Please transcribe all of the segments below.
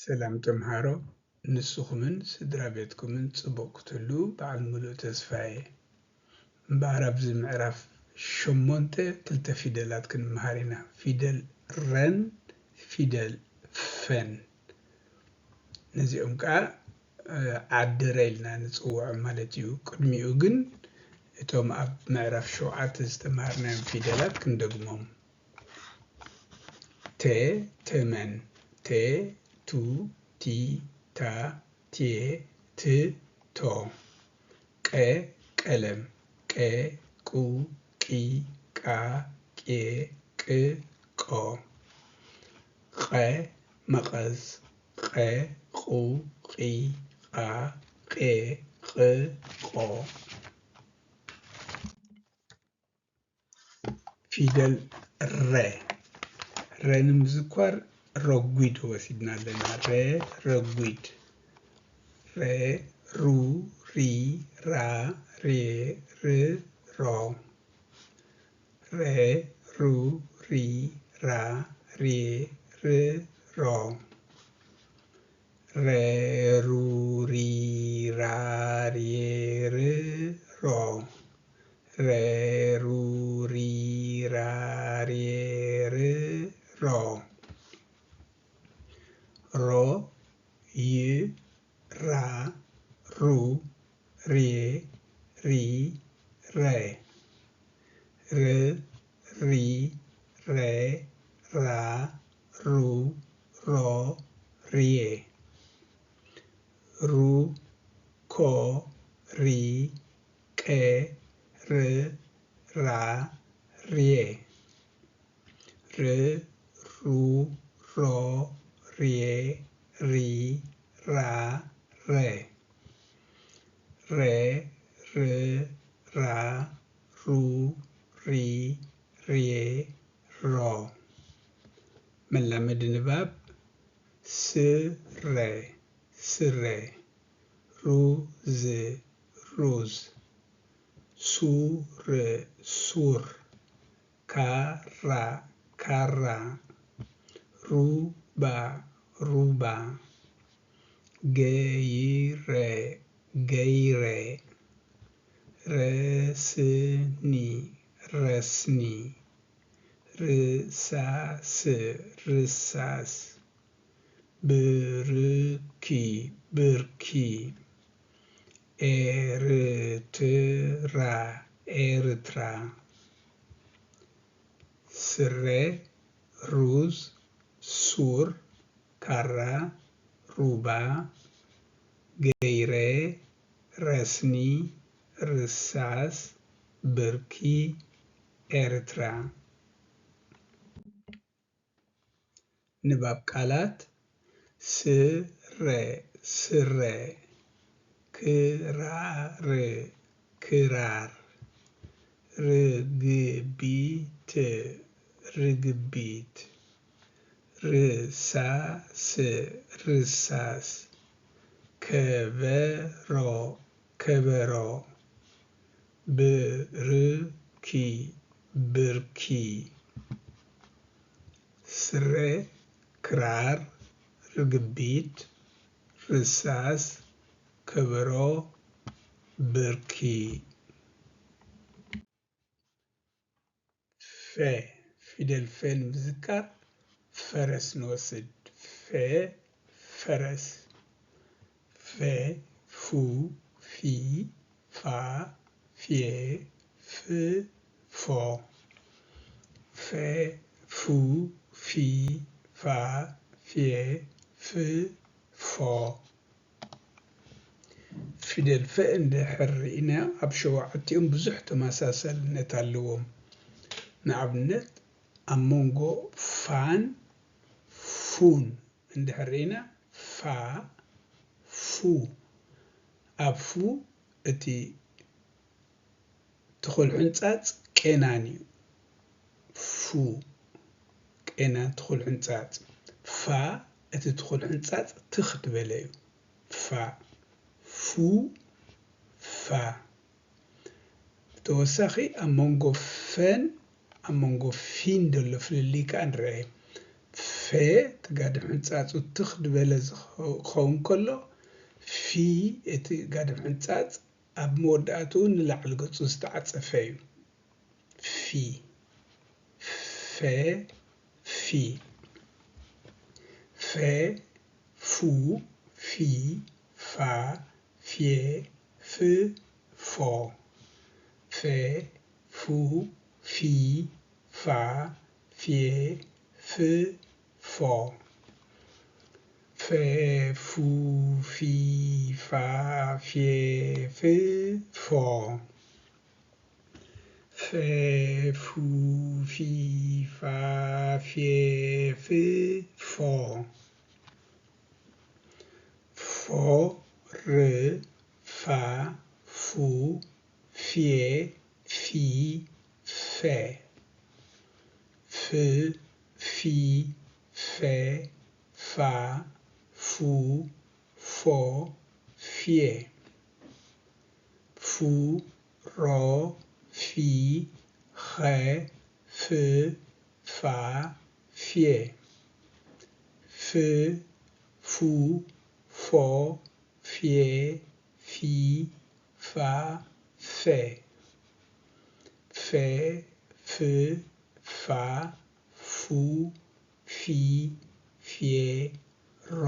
ሰላም ተምሃሮ፣ ንስኹምን ስድራ ቤትኩምን ጽቡቕ ክትህሉ በዓል ምሉእ ተስፋ እየ። እምበኣር ኣብዚ ምዕራፍ ሸሞንተ ክልተ ፊደላት ክንመሃር ኢና። ፊደል ረን ፊደል ፈን። ነዚኦም ከኣ፣ እ፣ ዓዲ ረ ኢልና ንጽውዖም ማለት እዩ። ቅድሚኡ ግን እቶም ኣብ ምዕራፍ ሸውዓተ ዝተማሃርናዮም ፊደላት ክንደግሞም። ተ፣ ተመን። ተ፣ ቱ፣ ቲ፣ ታ፣ ቴ፣ ት፣ ቶ። ቀ፣ ቀለም። ቀ፣ ቁ፣ ቂ፣ ቃ፣ ቄ፣ ቅ፣ ቆ። ቐ፣ መቐስ። ቐ፣ ቁ፣ ቒ፣ ቓ፣ ቄ፣ ቕ፣ ቆ። ፊደል ረ። ረ ንምዝኳር ረጒድ ወሲድና ኣለና። ረ፣ ረጒድ። ረ፣ ሩ፣ ሪ፣ ራ፣ ሬ፣ ር፣ ሮ። ረ፣ ሩ፣ ሪ፣ ራ፣ ሬ፣ ር፣ ሮ። ረ፣ ሩ፣ ሪ፣ ራ፣ ሬ፣ ር፣ ሮ። ረ፣ ሩ፣ ሪ፣ ራ፣ ሬ፣ ር፣ ሮ። ሮ፣ ይ፣ ራ፣ ሩ፣ ሬ፣ ሪ፣ ረ። ር፣ ሪ፣ ረ፣ ራ፣ ሩ፣ ሮ፣ ሬ። ሩ፣ ኮ፣ ሪ፣ ቀ፣ ር፣ ራ፣ ሬ። ር፣ ሩ፣ ሮ፣ ሬ፣ ሪ፣ ራ፣ ረ። ረ፣ ር፣ ራ፣ ሩ፣ ሪ፣ ሬ፣ ሮ። መላመዲ ንባብ። ስረ፣ ስረ። ሩዝ፣ ሩዝ። ሱር፣ ሱር። ካራ፣ ካራ። ሩባ፣ ሩባ። ገይረ፣ ገይረ። ረስኒ፣ ረስኒ። ርሳስ፣ ርሳስ። ብርኪ፣ ብርኪ። ኤርትራ፣ ኤርትራ። ስረ፣ ሩዝ፣ ሱር፣ ካራ፣ ሩባ፣ ገይረ፣ ረስኒ፣ ርሳስ፣ ብርኪ፣ ኤርትራ። ንባብ ቃላት። ስረ፣ ስረ። ክራር፣ ክራር። ርግቢት፣ ርግቢት። ርሳስ፣ ርሳስ። ከበሮ፣ ከበሮ። ብርኪ፣ ብርኪ። ስረ፣ ክራር፣ ርግቢት፣ ርሳስ፣ ከበሮ፣ ብርኪ። ፈ፣ ፊደል ፈ ንምዝካር ፈረስ ንወስድ። ፈ፣ ፈረስ። ፈ፣ ፉ፣ ፊ፣ ፋ፣ ፌ፣ ፍ፣ ፎ። ፈ፣ ፉ፣ ፊ፣ ፋ፣ ፌ፣ ፍ፣ ፎ። ፊደል ፈ እንድሕር ርኢና፣ ኣብ ሸውዓቲኦም ብዙሕ ተመሳሳልነት ኣለዎም። ንኣብነት፣ ኣብ መንጎ ፋን ፉን እንድሕር ርኢና፣ ፋ፣ ፉ። ኣብ ፉ እቲ ትኹል ሕንጻጽ ቄናን እዩ። ፉ፣ ቄናን ትኹል ሕንጻጽ። ፋ፣ እቲ ትኹል ሕንጻጽ ትኽ ዝበለ እዩ። ፋ፣ ፉ፣ ፋ። ብተወሳኺ ኣብ መንጎ ፈን ኣብ መንጎ ፊን ዘሎ ፍልልይ ከኣ ንርአ። ፈ፣ ፈ እቲ ጋድም ሕንጻጹ ትኽ ዝበለ ዝኸ-፣ ክኸውን ከሎ፣ ፊ እቲ ጋድም ሕንጻጽ ኣብ መወዳእትኡ ንላዕሊ ገጹ ዝተዓጸፈ እዩ። ፊ፣ ፈ፣ ፊ። ፈ፣ ፉ፣ ፊ፣ ፋ፣ ፌ፣ ፍ፣ ፎ። ፈ፣ ፉ፣ ፊ፣ ፋ፣ ፌ፣ ፍ፣ ፎ። ፈ፣ ፉ፣ ፊ፣ ፋ፣ ፌ፣ ፍ፣ ፎ። ፈ፣ ፉ፣ ፊ፣ ፋ፣ ፌ፣ ፍ፣ ፎ። ፎ፣ ር፣ ፋ፣ ፉ፣ ፌ፣ ፊ፣ ፈ። ፍ፣ ፊ፣ ፈ፣ ፋ፣ ፉ፣ ፎ፣ ፌ። ፉ፣ ሮ፣ ፊ፣ ኸ፣ ፍ፣ ፋ፣ ፌ። ፍ፣ ፉ፣ ፎ፣ ፌ፣ ፊ፣ ፋ፣ ፈ። ፈ፣ ፍ፣ ፋ፣ ፉ፣ ፊ፣ ፌ፣ ሮ።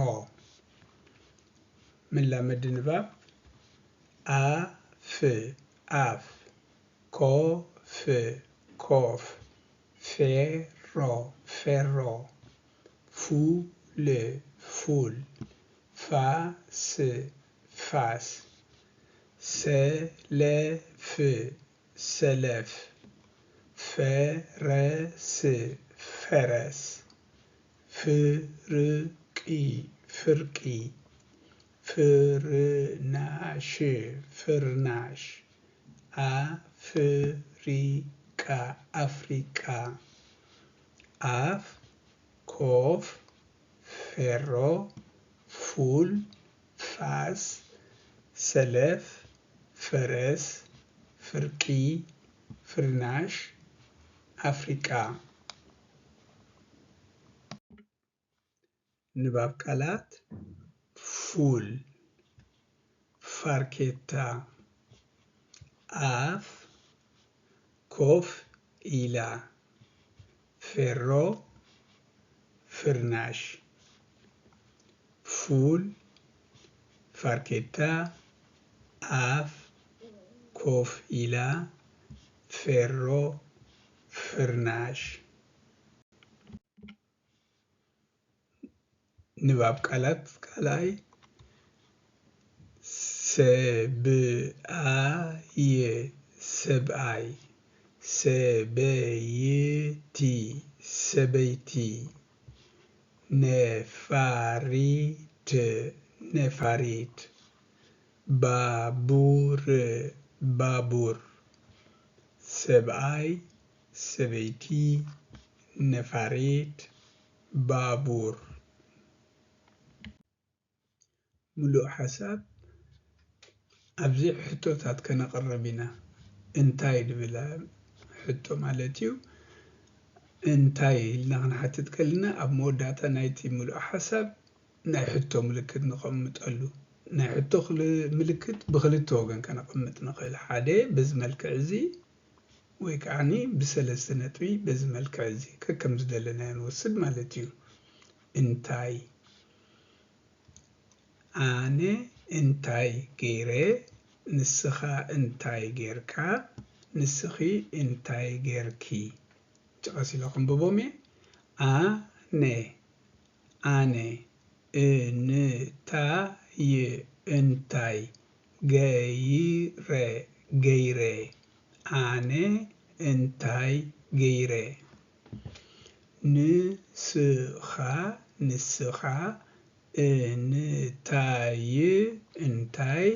መላመዲ ንባብ። ኣ፣ ፍ፣ ኣፍ። ኮ፣ ፍ፣ ኮፍ። ፌ፣ ሮ፣ ፌሮ። ፉ፣ ል፣ ፉል። ፋ፣ ስ፣ ፋስ። ሰ፣ ለ፣ ፍ፣ ሰለፍ። ፈ፣ ረ፣ ስ፣ ፈረስ። ፍ፣ ር፣ ቂ፣ ፍርቂ። ፍ፣ ር፣ ና፣ ሽ፣ ፍርናሽ። ኣ፣ ፍ፣ ሪ፣ ቃ፣ ኣፍሪቃ። ኣፍ፣ ኮፍ፣ ፌሮ፣ ፉል፣ ፋስ፣ ሰለፍ፣ ፈረስ፣ ፍርቂ፣ ፍርናሽ፣ ኣፍሪቃ። ንባብ ቃላት። ፉል፣ ፋርኬታ፣ ኣፍ፣ ኮፍ ኢላ፣ ፌሮ፣ ፍርናሽ። ፉል፣ ፋርኬታ፣ ኣፍ፣ ኮፍ ኢላ፣ ፌሮ፣ ፍርናሽ። ንባብ ቃላት ካልኣይ። ሰብኣይ፣ ሰብኣይ። ሰበይቲ፣ ሰበይቲ። ነፋሪት፣ ነፋሪት። ባቡር፣ ባቡር። ሰብኣይ፣ ሰበይቲ፣ ነፋሪት፣ ባቡር። ምሉእ ሓሳብ ኣብዚ ሕቶታት ከነቕርብ ኢና። እንታይ ድብል ሕቶ ማለት እዩ? እንታይ ኢልና ክንሓትት ከለና፣ ኣብ መወዳእታ ናይቲ ምሉእ ሓሳብ ናይ ሕቶ ምልክት ነቐምጠሉ። ናይ ሕቶ ክል-፣ ምልክት ብኽልተ ወገን ከነቐምጥ ንኽእል። ሓደ በዚ መልክዕ እዚ ወይ ከዓኒ ብሰለስተ ነጥቢ በዚ መልክዕ እዚ ከከም ዝደለናዮ ንወስድ ማለት እዩ። እንታይ፣ ኣነ እንታይ ገይረ፣ ንስኻ እንታይ ጌርካ፣ ንስኺ እንታይ ጌርኪ። ጭቐስ ኢለ ከንብቦም እየ። ኣነ፣ ኣነ፣ እንታይ፣ እንታይ፣ ገይረ፣ ገይረ፣ ኣነ እንታይ ገይረ። ንስኻ፣ ንስኻ፣ እንታይ፣ እንታይ፣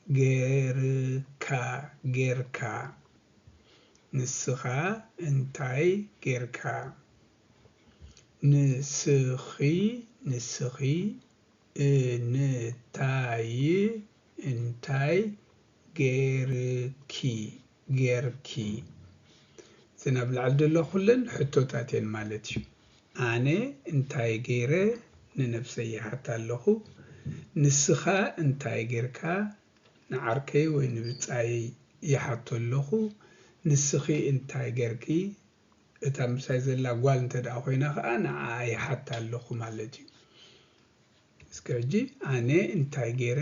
ጌርካ፣ ጌርካ። ንስኻ እንታይ ጌርካ። ንስኺ፣ ንስኺ፣ እንታይ፣ እንታይ፣ ጌርኪ፣ ጌርኪ። እዘን ኣብ ላዕሊ ዘሎ ኩለን ሕቶታት እየን ማለት እዩ። ኣነ እንታይ ገይረ ንነብሰይ ይሓታ ኣለኹ። ንስኻ እንታይ ጌርካ ንዓርከይ ወይ ንብጻየይ ይሓቶ ኣለኹ። ንስኺ እንታይ ጌርኪ? እታ ምሳይ ዘላ ጓል እንተ ደኣ ኮይና ኸኣ ንዓኣ ይሓታ ኣለኹ ማለት እዩ። እስከ ሕጂ ኣነ እንታይ ገይረ፣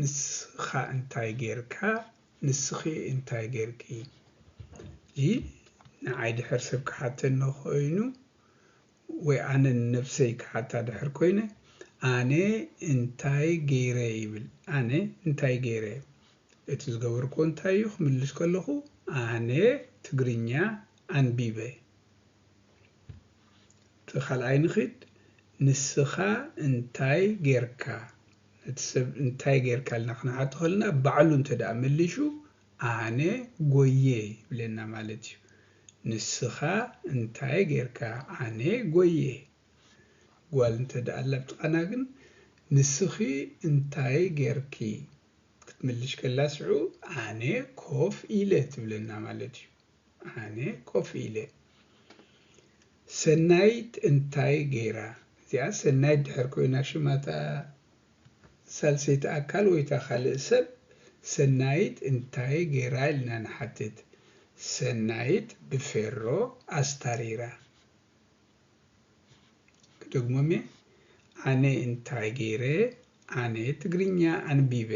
ንስኻ እንታይ ጌርካ፣ ንስኺ እንታይ ጌርኪ? ሕጂ ንዓይ ድሕር ሰብ ክሓተኒ ኮይኑ ወይ ኣነ ንነብሰይ ክሓታ ድሕር ኮይነ ኣነ እንታይ ገይረ ይብል። ኣነ እንታይ ገይረ? እቲ ዝገበርክዎ እንታይ እዩ? ክምልስ ከለኹ ኣነ ትግርኛ ኣንቢበ። እቲ ካልኣይ ንኺድ፣ ንስኻ እንታይ ጌርካ? እቲ ሰብ እንታይ ጌርካ ኢልና ክንሓቶ ከለና ባዕሉ እንተ ደኣ መሊሹ ኣነ ጎየ ይብለና ማለት እዩ። ንስኻ እንታይ ጌርካ? ኣነ ጎየ። ጓል እንተ ደኣ ኣላ ኣብ ጥቓና ግን ንስኺ እንታይ ጌርኪ? ክትምልሽ ከላ ሽዑ ኣነ ኮፍ ኢለ ትብለና ማለት እዩ። ኣነ ኮፍ ኢለ። ሰናይት እንታይ ገይራ? እዚኣ ሰናይት ድሕር ኮይና ሽማታ ሳልሰይቲ ኣካል ወይ እታ ካልእ ሰብ ሰናይት እንታይ ገይራ ኢልና ንሓትት። ሰናይት ብፌሮ ኣስታሪራ። ክደግሞም እየ። ኣነ እንታይ ገይረ? ኣነ ትግርኛ ኣንቢበ።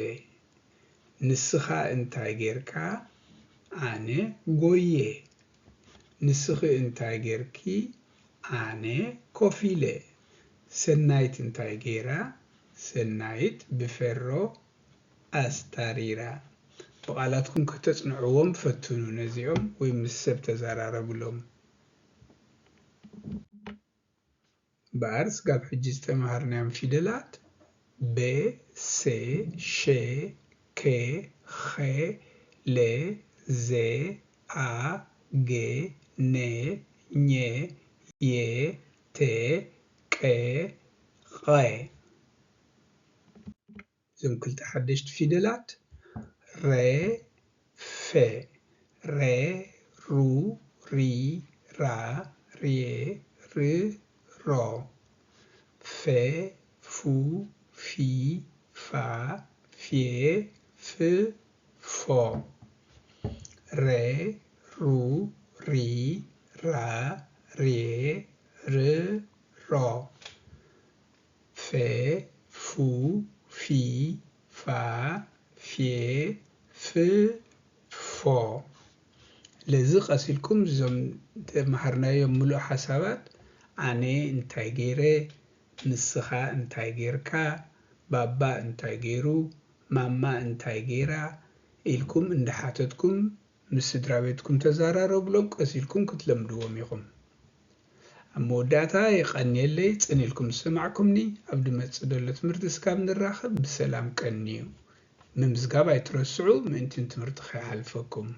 ንስኻ እንታይ ጌርካ? ኣነ ጎየ። ንስኺ እንታይ ጌርኪ? ኣነ ኮፍ ኢለ። ሰናይት እንታይ ገይራ? ሰናይት ብፌሮ ኣስታሪራ። ብቓላትኩም ከተጽንዕዎም ፈትኑ ነዚኦም ወይ ምስ ሰብ ተዘራረብሎም። እምበኣር ስጋብ ሕጂ ዝተምሃርናዮም ፊደላት በ፣ ሰ፣ ሸ፣ ከ፣ ኸ፣ ለ፣ ዘ፣ ኣ፣ ገ፣ ነ፣ ኘ፣ የ፣ ተ፣ ቀ፣ ቐ። እዞም ክልተ ሓደሽቲ ፊደላት ረ፣ ፈ፣ ረ፣ ሩ፣ ሪ፣ ራ፣ ሬ፣ ር፣ ሮ። ፈ፣ ፉ፣ ፊ፣ ፋ፣ ፌ፣ ፍ፣ ፎ። ረ፣ ሩ፣ ሪ፣ ራ፣ ሬ፣ ር፣ ሮ። ፈ፣ ፉ፣ ፊ፣ ፋ፣ ፌ፣ ፍ፣ ፎ። ለዚ ቀስ ኢልኩም እዞም ዝተምሃርናዮም ምሉእ ሓሳባት፣ ኣነ እንታይ ገይረ፣ ንስኻ እንታይ ጌርካ፣ ባባ እንታይ ገይሩ፣ ማማ እንታይ ገይራ ኢልኩም እንዳሓተትኩም ምስ ስድራ ቤትኩም ተዘራረብሎም፣ ቀስ ኢልኩም ክትለምድዎም ኢኹም። ኣብ መወዳእታ የቐንየለይ ጽን ኢልኩም ዝሰማዕኩምኒ። ኣብ ድመጽእ ዘሎ ትምህርቲ እስካብ ንራኸብ ብሰላም ቀንዩ። ምምዝጋብ ኣይትረስዑ ምእንቲ ንትምህርቲ ከይሓልፈኩም።